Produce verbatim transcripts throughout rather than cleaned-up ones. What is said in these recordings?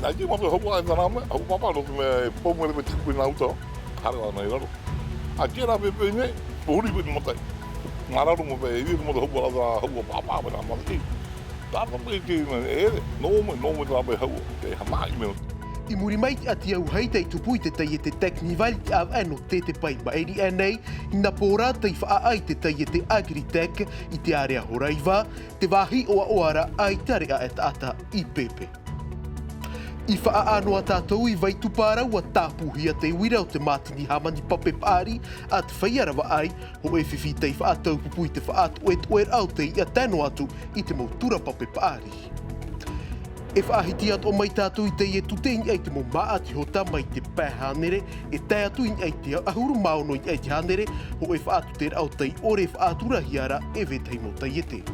ʻAita mātou haua e tāna mea, haua pāpā, nō te mea e pau mai te tupu i nā uta, haere ana i raro. ʻAita rā pēpē nei, huri pē te matai. Mā raro mō pē, e ʻia te matai haua rā tā haua pāpā, pē nā matai. Tātou mai te mea, e, nō mai, nō mai tā pē haua, te hamaʻi mea. I muri mai te ʻati auahi tei tupu i te taiete Teknival i te ʻāvaʻe nō Tetepai maʻiri aʻe nei, i Napō rā tei faʻaʻā i te taiete Agritech i te ārea Horaiva, te vāhi ʻoaʻoa ra ʻaita reʻa e taʻata i pēpē. I faʻaʻā noa tātou i Vaitupa ra, ʻua tāpūhia te uira o te mātini hāmani pape paʻari a te feiā ravaʻai, hōʻē fifi tei faʻataupupu i te faʻatoʻetoʻeraʻa o te iʻa tae noa atu i te mau tura pape paʻari. E faʻahiti atoʻa mai tātou i teie tute i niʻa i te mau māʻa tihota mai te pae hānere, e tae atu i niʻa i te ʻahuru mā ono i niʻa i te hānere, hōʻē faʻatuteraʻa o tei ʻore e faʻaturahia ra e vetahi mau taiete.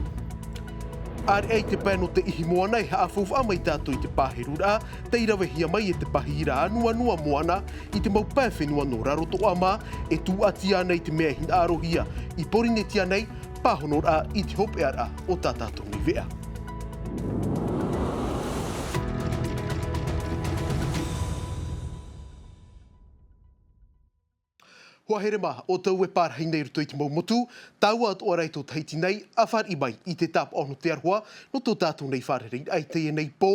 ʻĀreʻa i te pae nō te ihi moana e haʻafaufaʻa mai tātou i te pāheruraʻa, tei ravehia mai e te pahī ra anuanua moana i te mau pae fenua nō Rarotoʻa mā, e tūʻati ana i te mea e hinaʻarohia i Porinetia nei, pāhonoraʻa i te hopeʻaraʻa o tā tātou nei veʻa. Hoa here mā, ʻo tātou e pārahi nei i roto i te mau motu, tāua atoʻa ra i tō Tahiti nei, ʻa fāriʻi mai i te tāpaʻo nō te aroha, nō tō tātou nei fārereiraʻa i teie nei pō,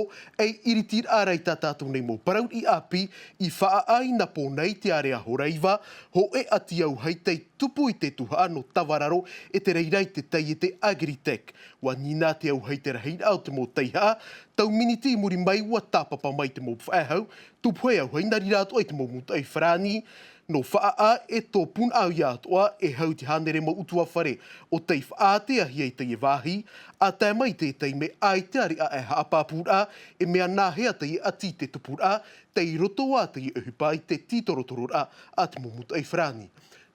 ei iritiraʻa ra i tā tātou nei mau parau ʻāpī, i faʻaʻā i Napō nei te ārea Horaiva, hōʻē ʻati auahi tei tupu i te tuhaʻa nō Tavararo e te reira i te taiete Agritech. ʻUa nina te auahi i te rahiraʻa o te mau teihaʻa, tau miniti i muri mai ʻua tāpapa mai te mau faʻehau, tupu hei auahi nā reira atoʻa i te mau mūtoʻi farāni, nō faʻaʻā e tō punaʻauia atoʻa e hau i te hānere mau ʻutuāfare o tei faʻaāteahia i teie vāhi, ʻa tae mai i te taime ʻaita reʻa e haʻapāpūraʻa, e mea nāhea teie ʻati i te tupuraʻa, tei roto ā teie ʻohipa i te tītorotororaʻa a te mau mūtoʻi farāni.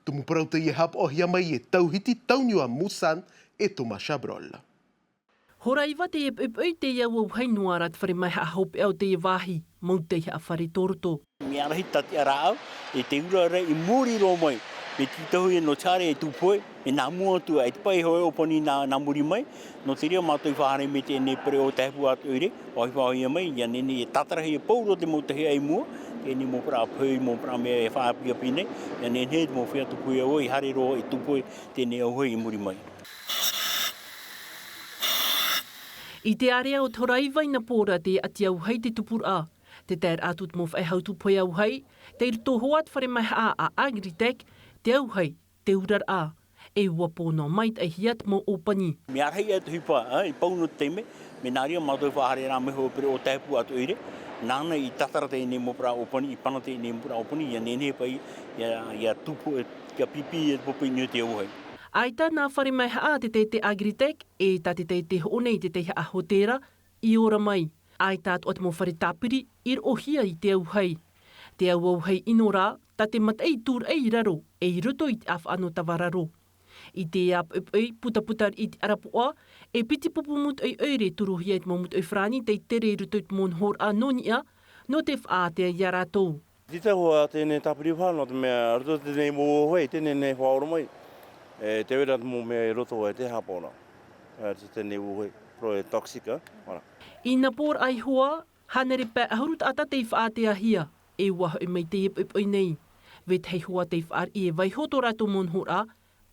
Tumu parau teie e haʻapaʻohia mai e Tauhiti Tauniua Musan e Thomas Chabrol. Horaiva teie poʻipoʻi, teie auahi noa ra te fare maihaʻa hopeʻa o teie vāhi, mau teihaʻa fare tōroto. Mea rahi tā te ʻāraʻau, e te ura ra i muri roa mai, mea tītauhia nō Chare e tūpohe, mea nā mua atu, e te pae hoʻi ʻōpani nā, nā muri mai, nō te reira mātou i faʻahaere mai teie nei pereʻoʻo taepu atu ʻoire, ʻua faʻahoʻihia mai, ʻia nehenehe e tātarahia pauroa te mau tahi i mua, teie nei mau parau pohe, mau parau mea e faʻaʻāpīʻāpī nei, ʻia nehenehe te mau feiā tupu e au, i haere roa, i tūpohe teie nei auahi i muri mai. I te ārea o Horaiva i Napō ra te ʻati auahi te tupuraʻa. Te taeraʻa atu te mau faʻehau tupu hei auahi, tei roto hoʻi te fare maihaʻa a Agritech, te auahi, te uraraʻa, e ʻua pō noa maitaʻihia te mau ʻōpani. Mea rahi atu ʻohipa, ā, i pau nō te taime, mea nā reira mātou i faʻahaere ra mai hoʻi pereʻoʻo taepu atu ʻoire, nāna i tātara teie nei mau parau ʻōpani, i pana teie nei mau parau ʻōpani, ʻia nehenehe paʻi, ʻia, ʻia tūpohe, ʻia pīpī, ʻia pōpī i niʻa i te auahi. ʻAita nā fare maihaʻa a te taiete Agritech, e tā te taiete hoʻo nei i te teihaʻa hōtēra, i ora mai. ʻAita atoʻa te mau fare tāpiri i roʻohia i te auahi. Te auahi ʻino rā, tā te mataʻi tūraʻi i raro, e i roto i te ʻāfaʻa nō Tavararo. I teie poʻipoʻi, putaputa i te ʻarapoʻa, e piti pupu mūtoʻi ʻoire e turuhia e te mau mūtoʻi farāni tei tere i roto i te mau nohoraʻa nō niʻa, nō te faʻaātea ia rātou. Tē tītau ā teie nei tāpiri faʻahou, nō te mea, roto teie nei mau auahi, teie nei faʻaora mai. E te reira te mau mea i roto e te hāpaʻo ra. E, teie nei auahi, parau e toxique, ā, voilà. I Napō ra iho ā, hānere pae ʻahuru taʻata tei faʻaāteahia, e ʻua hoʻi mai teie poʻipoʻi nei. Vetahi hoʻi tei fāriʻi e vaiiho tō rātou mau nohoraʻa,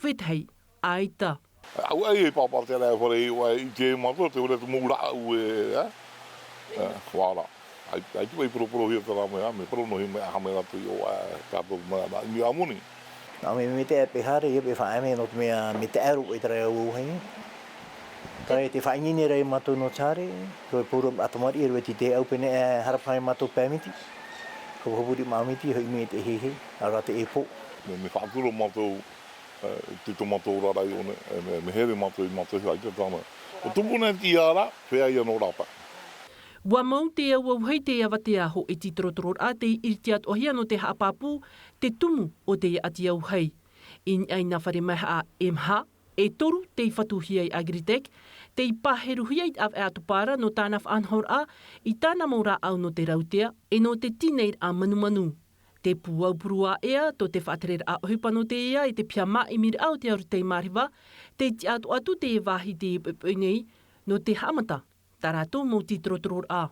vetahi, ʻaita. ʻAuaʻe e pāpā te ʻāreʻa fare i ʻō, ʻite mātou, te reira te mau rāʻau e, ā? Ā, ʻua rā. ʻAi, ʻaita paʻi poroporohia terā mea, mea parau noa hia mai, aha mai rātou i ʻō, ā, tātou mea rā, i niʻa moni. Nā, mea, mea te ʻape haere, ʻia ʻape faʻaʻame, nō te mea, mea taʻero paʻi terā auahi. Terā te faʻaineine ra ia mātou nō Chare, ko e pūrū ʻa tamariʻi, e rave i te ʻāpene, e hara faʻahou mātou pāmiti. Ko hopuri māmiti, hoʻi mai te hehe, ʻaore rā te ʻēpō. Mea, mea faʻaturo mātou, e, te tō mātou oraraʻa i ʻō nei, e, mea, mea here mātou i mātou i faʻaʻite tāna. ʻO tupu nei te tiʻaraʻa, feiā ia nō rāpae. ʻUa mau te auahi tei avatea, hōʻē tītorotororaʻa tei iriti atoʻahia nō te haʻapāpū, te tumu o teie ʻati auahi. I niʻa i nā fare maihaʻa e maha, e toru tei fatuhia e Agritech, tei pāheruhia i te ʻāvaʻe ʻātopa ra nō tāna faʻanahoraʻa i tāna mau rāʻau nō te rautea, e nō te tīneiraʻa manumanu. Te pūaupuru ā ʻē ā tō te faʻatereraʻa ʻohipa nō teie ā, e te piha māʻimiraʻa o te aru tei māreva, tei tiʻa atoʻa atu teie vāhi i teie poʻipoʻi nei, nō te haʻamata tā rātou mau tītorotororaʻa.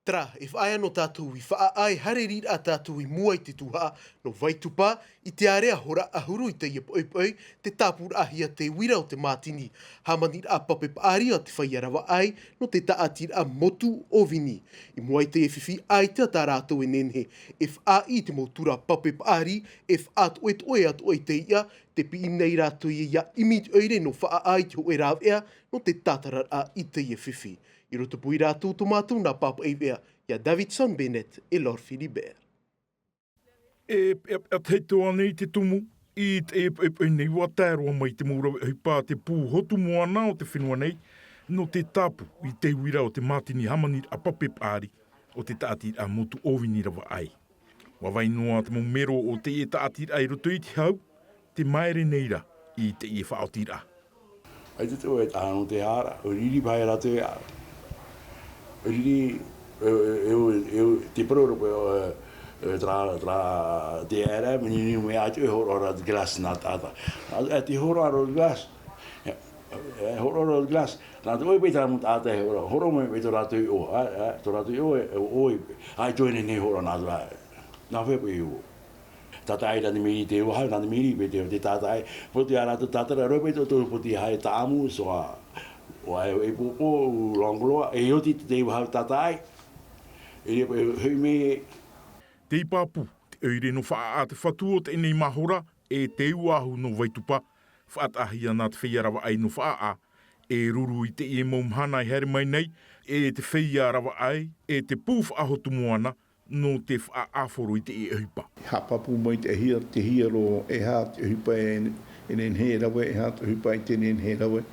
Terā, e faʻaea nō tātou i faʻaʻā e haere rā tātou i mua i te tuhaʻa nō Vaitupa, i te ārea hora ʻahuru i teie poʻipoʻi, tē tāpūraʻahia te uira o te mātini hāmaniraʻa pape paʻari a te feiā ravaʻai nō te tāʻatiraʻa motu ʻōvini. I mua i teie fifi, ʻaita tā rātou e nehenehe e faʻaʻī i te mau tura pape paʻari, e faʻatoʻetoʻe atoʻa i te iʻa, tē piʻi nei rātou ia ʻimi i te ʻoire nō faʻaʻā i te hōʻē rāveʻa nō te tātararaʻa i teie fifi. I roto pū ia rātou tō mātou nā pāpaʻi veʻa, ia Davidson Bennett e Lord Philibert. E peʻapeʻa tahi atoʻa nei te tumu, i teie poʻipoʻi nei ʻua tae roa mai te mau rave ʻohipa a te pū Hotu Moana o te fenua nei, nō te tāpū i te uira o te mātini hāmaniraʻa pape paʻari o te tāʻatiraʻa motu ʻōvini ravaʻai. ʻUa vai noa te mau mero o teie tāʻatiraʻa i roto i te hau, tē māere nei rā i teie faʻaotiraʻa. ʻAita te ʻoe e taha nō te ara, ʻua riri paha rātou e ara. ʻUa riri, e, e, e, e, te parau rā, e, e, terā, terā, te ara, mea nini mai atu e hōroʻa rā te glass nā taʻata. E, e, te hōroʻa rā te glass. E, e, hōroʻa rā te glass. Nā te ʻoe paʻi terā mau taʻata e hōroʻa, hōroʻa mai paʻi tō rātou iʻoa, e, e, tō rātou iʻoa, e, ʻoe, ʻaita ʻoe e nehenehe e hōroʻa nā te ra. Nā hea paʻi iʻoa. Tātaʻi nā te miri te vāhau, nā te miri paʻi te, te tātaʻi. Poti ā rātou tātara, roa paʻi tō, tō poti hae tāʻamu, so ā, ʻua e, e pōpō, ʻua longoloa, e oti te, te vāhau tātaʻi. E ria paʻi, hui mai. Tei pāpū te ʻoire nō faʻaʻā te fatu o teie nei mahora, e te uāhu nō Vaitupa, faʻataʻahia nā te feiā ravaʻai nō faʻaʻā, e ruru i teie mau mahana e haere mai nei, e te feiā ravaʻai, e te pū faʻahotu moana, nō te faʻaʻāforo i teie ʻohipa. Haʻapāpū maitaʻihia te hiero, e aha te ʻohipa e, e nehenehe e rave, e aha te ʻohipa e te nehenehe e rave,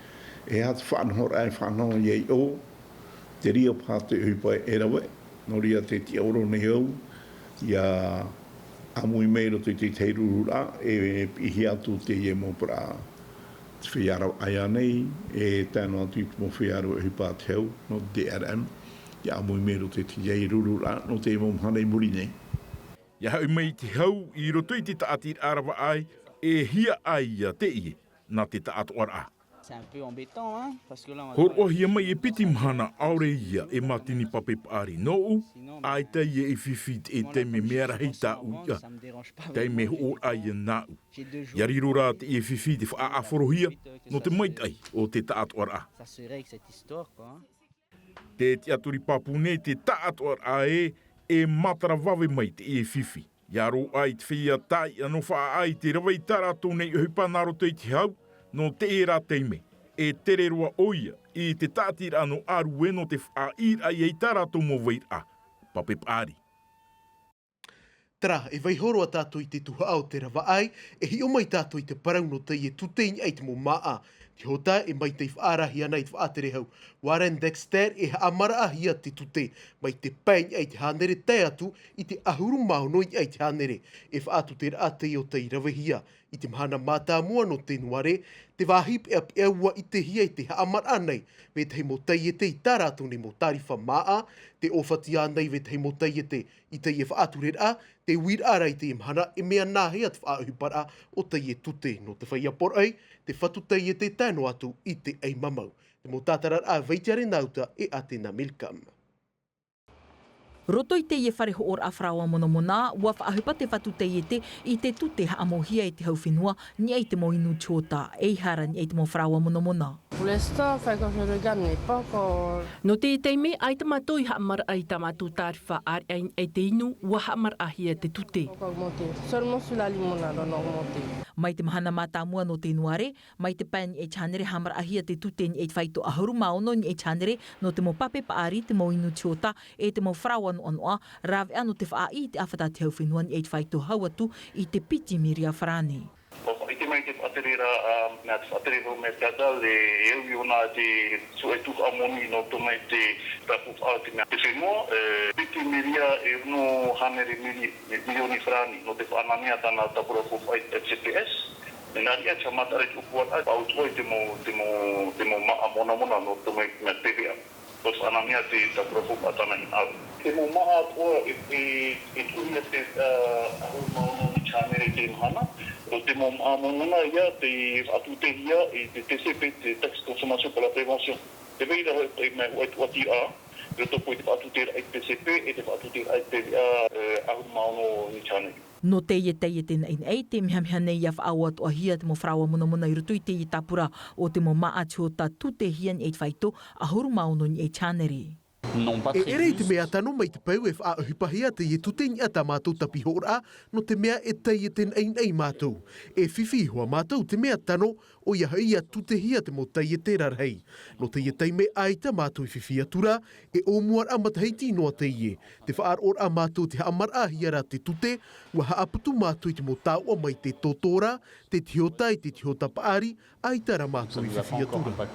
e aha te faʻanahoraʻa e faʻanaho ia iʻō, te ria paha te ʻohipa e rave, nō reira tē tiʻaoro nei au, ia ʻāmui mai i roto i te tahi rururaʻa, e piʻihia atu teie mau parau. Te feiā ravaʻai ānei, e tae noa atu i te mau feiā rave ʻohipa a te hau, nō te D R M, ia ʻāmui mai i roto i te tahi rururaʻa, nō te mau mahana i muri nei. Ia hoʻi mai i te hau, i roto i te tāʻatiraʻa ravaʻai, e hiaʻai ia teie, nā te taʻatoʻaraʻa. C'est un peu embêtant, hein, parce que là, on a Hōroʻahia mai e piti mahana ʻaore ia e mātini pape paʻari nōʻu, ʻaita ia e fifi i te taime mea rahi tāʻu iʻa, taime hoʻoraʻa ia nāʻu. Ia riro rā teie fifi i te faʻaʻāforohia, nō te maitaʻi o te taʻatoʻaraʻa. Ça se règle cette histoire, quoi, hein. Te tiʻaturi pāpū nei te taʻatoʻaraʻa ē, e matara vave mai teie fifi. Ia roaʻa i te feiā tāiʻa nō faʻaʻā i te rave i tā rātou nei ʻohipa nā roto i te hau, nō terā taime, e tere roa ʻoia i te tāʻatiraʻa nō ʻĀrue nō te faʻaʻīraʻa ia i tā rātou mau vairaʻa pape paʻari. Terā, e vaiiho roa tātou i te tuhaʻa o te ravaʻai, e hiʻo mai tātou i te parau nō teie tute i niʻa i te mau māʻa. Te hōtā e maitaʻi faʻaarahia ana i te faʻaterehau Warren Dexter, e haʻamaraʻahia te tute mai te pae i niʻa i te hānere tae atu i te ʻahuru mā ono i niʻa i te hānere. E faʻatuteraʻa teie o tei ravehia i te mahana mātāmua nō Tenuare, te vāhi peʻapeʻa ʻua ʻitehia i te haʻamaraʻa nei, vetahi mau taiete i tā rātou nei mau tārifa māʻa, te ʻōfaʻi ānei vetahi mau taiete i teie faʻatureraʻa, te uiraʻa ra i teie mahana, e mea nāhea te faʻaʻohiparaʻa o teie tute nō te feiā poroʻi, te fatu taiete tae noa atu i te ʻaimamau. Te mau tātararaʻa Vaitiare Nauta e Atena Milcom. Roto i teie fare hoʻoraʻa faraoa monamona, ʻua faʻaʻohipa te fatu taiete i te tute haʻamauhia e te hau fenua, niʻa i te mau inu tihota, ʻeiaha ra niʻa i te mau faraoa monamona. Pour l'instant, enfin, quand je regarde, mais pas encore. Nō te taime, ʻaita mātou i haʻamaraʻa i tā mātou tārifa ʻāreʻa i niʻa i te inu, ʻua haʻamaraʻahia te tute. Encore augmenté. Seulement sur la limonade, on a augmenté. Mai te mahana mātāmua nō Tenuare, mai te pae i niʻa i te hānere haʻamaraʻahia te tute i niʻa i te faito ʻahuru mā ono i niʻa i te hānere nō te mau pape paʻari, te mau inu tihota, e te mau faraoa noʻanoʻa, rāveʻa nō te faʻaʻī i te ʻāfata a te hau fenua i niʻa i te faito hau atu i te piti miria farāne. ʻUa faʻaʻite mai te faʻatereraʻa, nā te faʻatereraʻa Mercadal, e, e au i ʻōna te suʻe tuhaʻa moni nō tō mai te tāpū faʻa te mea te fenua, e, piti miria e ono hānere miri-, mirioni farāne, nō te faʻananea tāna tāpura faufaʻa F C P S. E nā reira, te haʻamataʻaraʻa i te ʻōpuaraʻa, ʻua ʻutuʻa i te mau, te mau, te mau māʻa monamona nō tō mai te mea T V A. ʻUa faʻananea te tāpura faufaʻa tāna hinaʻaro. Te mau māʻa atoʻa e, e, e tuʻuhia te, ā, ʻahuru mā ono i te hānere i teie mahana. ʻO te mau māʻa monamona ïa tei faʻatutehia e te T C P, te Taxe Consommation pour la Prévention. Tē vai ra hoʻi te mea huaʻai tuʻatiraʻa, I roto pū i te faʻatuteraʻa i te P C P e te faʻatuteraʻa i te V A, ʻahuru mā ono niʻa i te hānere. Nō teie taiete naʻinaʻi, tē mihamihana nei ʻia faʻaʻoatoʻahia te mau faraoa monamona i roto i teie tāpura o te mau māʻa tihota tūtehia niʻa i te faito, ʻahuru mā ono niʻa i te hānere. E ʻere i te mea tano mai te peu e faʻaʻohipahia teie tute niʻa tā mātou tāpihoraʻa, nō te mea e taiete naʻinaʻi mātou. E fifi iho ā mātou te mea tano, ʻoia hoʻi ʻia tūtehia te mau taiete rarahi. Nō teie taime ʻaita mātou i fifi atu ra, e ʻōmuaraʻa matahiti noa teie. Te faʻaroʻoraʻa mātou te haʻamaraʻahia ra te tute, ʻua haʻaputu mātou i te mau taoʻa mai te tōtō ra, te tihota i te tihota paʻari, ʻaita rā mātou i fifi atu ra.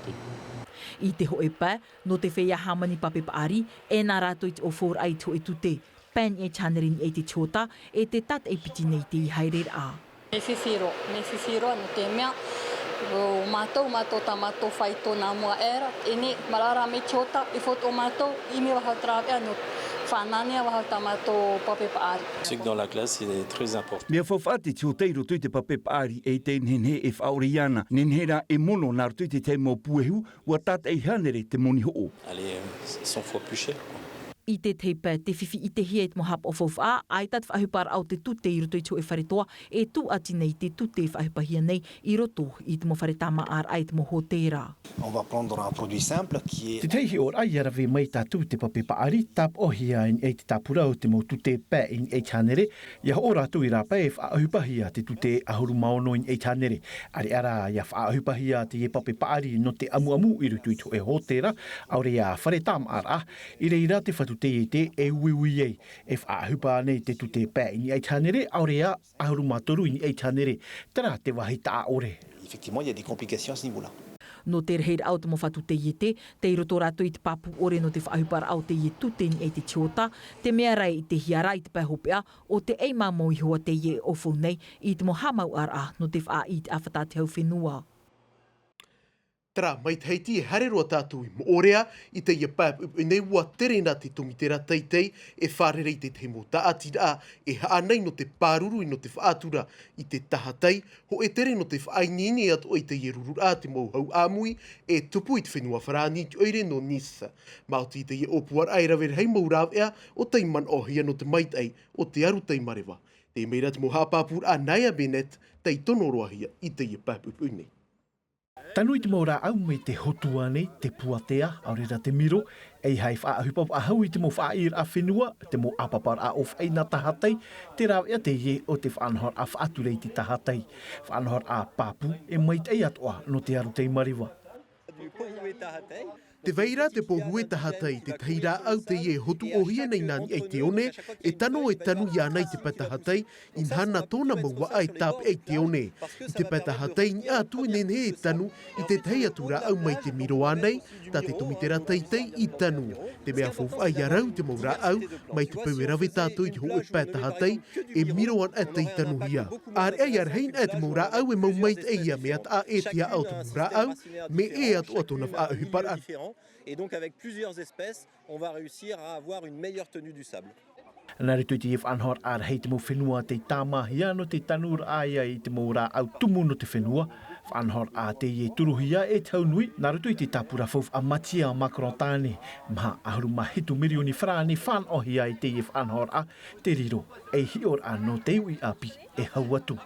I te hōʻē pae, nō te feiā hāmani pape paʻari, e nā rātou i te ʻōfauraʻa i te hōʻē tute. Pae niʻa i te hānere niʻa i te tihota, e te tātaʻi piti nei i te haereraʻa. E fifi roa, e fifi roa, nō te mea, ʻo mātou, mātou tā mātou faito nā mua aʻe ra, e neʻi maraʻa rā mai tihota, e faufaʻa ʻo mātou, ʻimi vau te rāveʻa, nō fānanea vau tā mātou pape paʻari. C'est que dans la classe, il est très important. Mea faufaʻa te tihota i roto i te pape paʻari, e te nehenehe e faʻaʻore iāna, nehenehe rā e mono nā roto i te tahi mau puehu, ʻua tātaʻi hānere te moni hoʻo. Allez, euh, cent fois plus cher, quoi. I te tahi pae, tē fifi ʻitehia i te mau haʻapaʻo faufaʻa, ʻaita te faʻaʻohiparaʻa o te tute i roto i te hōʻē fare toa, e tūʻati nei te tute e faʻaʻohipahia nei i roto i te mau fare tāmāʻaraʻa, i te mau hōtēra. On va prendre un produit simple qui est... Te tahi hiʻoraʻa ʻia rave mai tātou te pape paʻari, tāpaʻohia i niʻa i te tāpura o te mau tute pae i niʻa i te hānere, ʻia hoʻo rātou i rāpae e faʻaʻohipahia te tute ʻahuru mā ono i niʻa i te hānere. ʻAreʻa rā ʻia faʻaʻohipahia teie pape paʻari nō te ʻamuʻamu i roto i te hōʻē hōtēra, ʻaore ā fare tāmāʻaraʻa, i reira te fatu taiete e uiui ai, e faʻaʻohipa nei te tute pae i niʻa i te hānere, ʻaore ā ʻahuru mā toru i niʻa i te hānere, terā te vāhi taʻa ʻore. Effectivement, il y a des complications à ce niveau-là. Nō te rahiraʻa o te mau fatu taiete, tei roto rātou i te pāpū ʻore nō te faʻaʻohiparaʻa o teie tute i niʻa i te tihota, te mea rā e ʻitehia ra i te pae hopeʻa, ʻo te ʻai māmā iho ā teie e ʻaufau nei i te mau haʻamāuʻaraʻa nō te faʻaʻī i te ʻāfata a te hau fenua. Terā, mai Tahiti e haere roa tātou i Moʻorea, i teie pae puʻepuʻe nei ʻua tere na te tōmitera teitei e fārerei i te tahi mau tāʻatiraʻa e haʻanei nō te pāruru nō te faʻatura i te tahatai, hōʻē tere nō te faʻaineine atoʻa i teie rururaʻa te mau hau ʻāmui e tupu i te fenua Farāni i te ʻoire nō Nice. Maoti i teie ʻōpuaraʻa e rave rahi mau rāveʻa o tei manaʻohia nō te maitaʻi o te aru tei mareva. Tei mai ra te mau haʻapāpūraʻa nā ia Bennett tei tono roa hia i teie pae puʻepuʻe nei. Tanu i te mau rāʻau mai te hotua nei, te puatea, ʻaore rā te miro, e ʻeiaha e faʻaʻohipa faʻahou i te mau faʻaʻīraʻa fenua, te mau ʻāpaparaʻa ʻōfaʻi nā tahatai, te rāveʻa teie o te faʻanahoraʻa faʻatura i te tahatai. Faʻanahoraʻa pāpū, e maitaʻi atoʻa nō te aru tei mareva. Te vai ra te pōhue tahatai, te tahi rāʻau teie e hotuʻohia nei nā niʻa i te one, e tano e tanu iāna i te pae tahatai, inaha nā tōna mau vaʻa e tāpeʻa i te one. I te pae tahatai, i niʻa atu e nehenehe e tanu i te tahi atu rāʻau mai te miro ānei, tā te tōmitera teitei i tanu. Te mea faufaʻa ʻia rau te mau rāʻau, mai te peu e rave tātou i te hōʻē pae tahatai, e miro anaʻe tei tanuhia. ʻĀreʻa ʻia rahi anaʻe te mau rāʻau e mau maitaʻi ia mea taʻa ʻētiaʻa o te mau rāʻau, mea ʻē atoʻa tōna faʻaʻohiparaʻa. Et donc, avec plusieurs espèces, on va réussir à avoir une meilleure tenue du sable. Nā roto i teie faʻanahoraʻa rahi te mau fenua tei tāmāhia nō te tanuraʻa ia i te mau rāʻau tumu nō te fenua. Faʻanahoraʻa teie e turuhia e te hau nui, nā roto i te tāpura faufaʻa Mattia Macron tāne, maha ʻahuru mā hitu mirioni farāni fānaʻohia i teie faʻanahoraʻa, te riro ei hiʻoraʻa nō te uʻi ʻāpī e hau atu.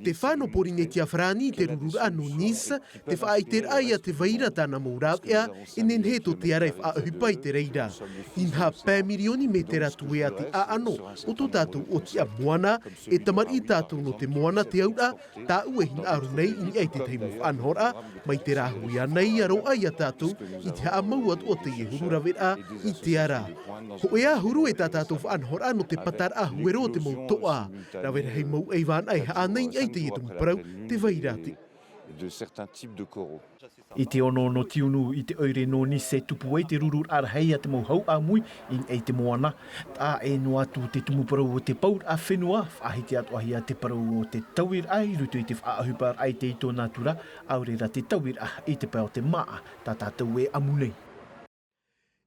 Te fano Pōrīnetia Farāni i te rururaʻa nō Nice, te faʻaʻiteraʻa ia te vai ra tāna mau rāveʻa, e nehenehe tō te ara e faʻaʻohipa i te reira. Inaha pae mirioni mētera tuea te ʻāʻano o tō tātou ʻōtiʻa moana, e tamariʻi tātou nō te moana te auraʻa, tāʻu e hinaʻaro nei i niʻa i te tahi mau faʻanahoraʻa, mai te rāhui ānei ʻia roaʻa ia tātou i te haʻamau atoʻa teie huru raveraʻa i te ara. Hōʻē ā huru e tā tātou faʻanahoraʻa nō te pataraʻa huero o te mau toʻa. Rave rahi mau ʻaivānaʻa e haʻanei i niʻa i teie tumu parau, te vai ra te. De certains types de coraux. I te ono nō tiunu i te ʻoire nō Nice e tupu ai te rururaʻa rahi a te mau hau ʻāmui i niʻa i te moana. Taʻa ʻē noa atu te tumu parau o te pauraʻa fenua, faʻahiti atoʻahia te parau o te tauiraʻa i roto i te faʻaʻohiparaʻa i te ito nātura, ʻaore rā te tauiraʻa i te pae o te māʻa tā tātou e ʻamu nei.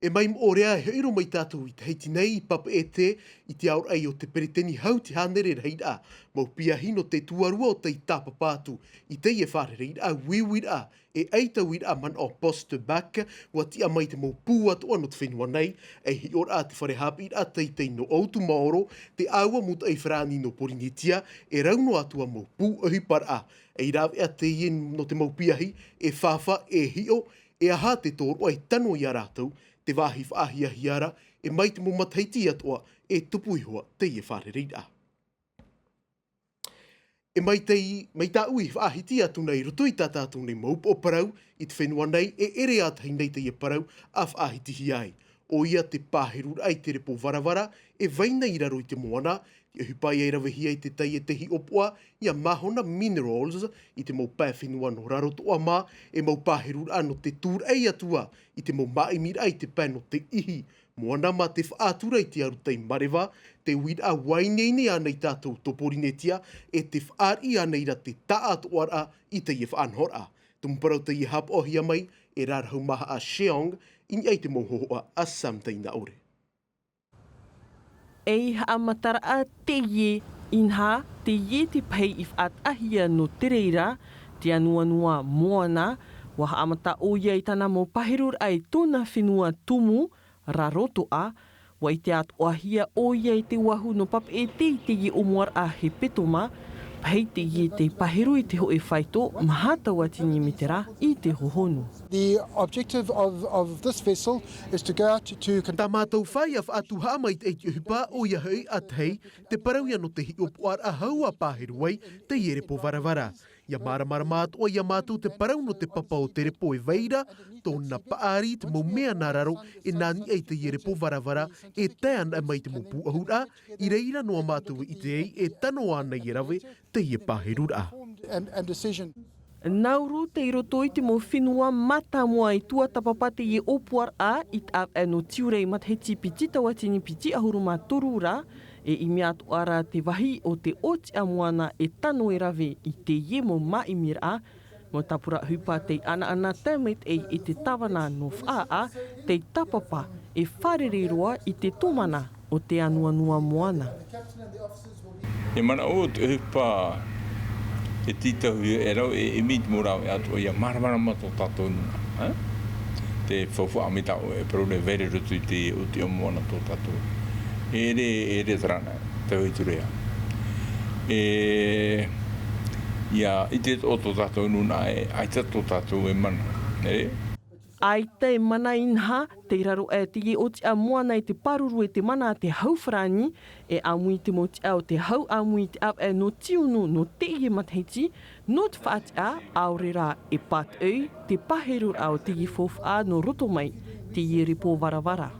E mai moʻorea e hoʻi roa mai tātou i Tahiti nei i Papeʻete, i te aoraʻi o te peretiteni hau te hānere rahiraʻa, mau piahi nō te tuarua o tei tāpapa atu i teie fārereiraʻa uiuiraʻa, e ʻaita uiraʻa manaʻo post-bac, ʻua tiʻa mai te mau pū atoʻa nō te fenua nei, ei hiʻoraʻa te fare haʻapiʻiraʻa teitei nō ʻOutumaoro, te ʻāua mūtaʻi farāni nō Porinetia, e rau noa atu ā mau pū ʻohiparaʻa, ei rāveʻa teie nō te mau piahi, e fāfā, e hiʻo, e aha te tōroʻa e tano ia rātou, te vāhi faʻahiahia ra, e mai te mau matahiti atoʻa, e tupu iho ā teie fārereiraʻa. E mai tei, mai tāʻu i faʻahiti atu nei i roto i tā tātou nei mau upoʻo parau, i te fenua nei, e ʻere ā tahi nei teie parau, ʻa faʻahitihia ai. ʻOia te pāheruraʻa i te repo varavara, e vai nei i raro i te moana, te ʻohipa ia e ravehia i te tai e te hiʻopoʻa, ia Mahona Minerals, i te mau pae fenua nō Rarotoʻa mā, e mau pāheruraʻa nō te tūraʻi atu ā, i te mau māʻimiraʻa i te pae nō te ihi moana mā te faʻatura i te aru tai mareva, te uiraʻa ʻua ineine ānei tātou tō Porinetia, e te fāriʻi ānei ra te taʻatoʻaraʻa i teie faʻanahoraʻa. Tumu parau teie haʻapaʻohia mai, e Rarahu Maha ʻa Sheong, i niʻa i te mau hōhoʻa a Sam Tainaʻore. Ei haʻamataraʻa teie, inaha, teie te pahi i faʻataʻahia nō te reira, te anuanua moana, ʻua haʻamata ʻoia i tāna mau pāheruraʻa i tōna fenua tumu, Rarotoʻa, ʻua ʻite atoʻahia ʻoia i te uahu nō Papeʻete i teie ʻōmuaraʻa hepetoma, pahi teie tei pāheru i te hōʻē faito, maha tauatini mētera i te hohonu. The objective of, of this vessel is to go out to, to con- Tā mātou fā ia faʻatuhaʻa mai i te ʻohipa, ʻoia hoʻi ʻa tahi, te parau ia nō te hiʻopoʻaraʻa hau ʻa pāheru ai teie repo varavara. Ia māramarama atoʻa ia mātou te parau nō te papa o te repo e vai ra, tōna paʻari, te mau mea nā raro, e nā niʻa i teie repo varavara, e tae ana mai te mau pūʻohuraʻa, i reira noa mātou e ʻite ai, e tano ānei e rave teie pāheruraʻa. And, and decision. Nauru tei roto i te mau fenua mātāmua i tuatāpapa teie ʻōpuaraʻa i te ʻāvaʻe nō Tiurai matahiti piti tauatini piti ʻahuru mā toru ra, e ʻimi atoʻa ra te vāhi o te ʻōtiʻa moana e tano e rave i teie mau māʻimiraʻa, mau tāpura ʻohipa tei ʻanaʻana tae maitaʻi i te tāvana nō Faʻaʻā, tei tāpapa e fārerei roa i te tōmana o te anuanua moana. E manaʻo te ʻohipa e tītauhia e rave e ʻimi te mau rāveʻa atoʻa ia māramarama tō tātou nūnaʻa, ē? Te faufaʻa mai tāʻu e parau nei vai ra i roto i te ʻōtiʻa moana tō tātou. E ʻere, e ʻere terā na, tauhiti atu ra. E, ia ʻite atoʻa tō tātou nūnaʻa e ʻaita tō tātou e mana, ē? ʻAita e mana inaha, tei raro aʻe teie ʻōtiʻa moana i te pāruru e te mana a te hau farāni, e ʻāmui te mau tiʻa o te hau ʻāmui i te ʻāvaʻe nō Tiunu nō teie matahiti, nō te faʻatiʻa, ʻaore rā e pātoʻi te pāheruraʻa o teie faufaʻa nō roto mai teie repo varavara.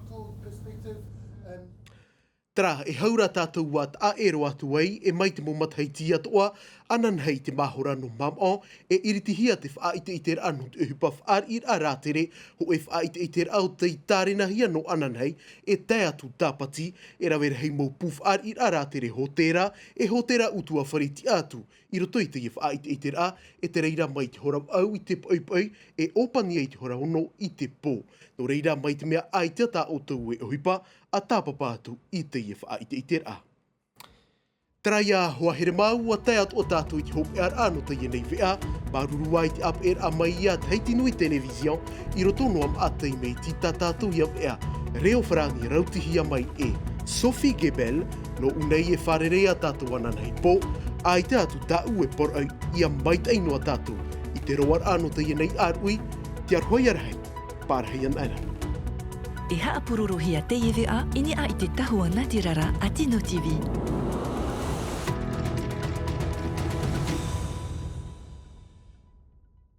Terā, e hau ra tātou ʻua taʻero atu ai, e mai te mau matahiti atoʻa, ananahi i te mahora nō Mamaʻo, e iritihia te faʻaʻiteʻiteraʻa nō te ʻohipa fāriʻiraʻa rātere, hōʻē faʻaʻiteʻiteraʻa ʻo tei tārenahia nō ananahi, e tae atu tāpati, e rave rahi mau pū fāriʻiraʻa rātere hōtēra, e hōtēra ʻutuāfare tiʻa atu, i roto i teie faʻaʻiteʻiteraʻa, e te reira mai te hora vaʻu i te poʻipoʻi, e ʻōpani ai te hora ono i te pō. Nō reira mai te mea ʻaita tā ʻoutou e ʻohipa, ʻa tāpapa atu i teie faʻaʻiteʻiteraʻa. Terā ia hoa here mau, ʻua tae atoʻa tātou i te hopeʻaraʻa nō teie nei veʻa, māuruuru ā i te ʻāpeʻeraʻa mai ia Tahiti Nui Télévision, i roto noa maʻa tei mea iti tā tātou ia veʻa, reo farāni rautihia mai e Sophie Gebel, nō ʻū nei e fārerei ā tātou ananahi pō, ʻaita atu tāʻu e poroʻi ia maitaʻi noa tātou, i te roaraʻa nō teie nei ʻāruʻi, te aroha ia rahi, pārahi ana ra. E haʻapurorohia teie veʻa i niʻa i te tahua nātirara a Tino TV.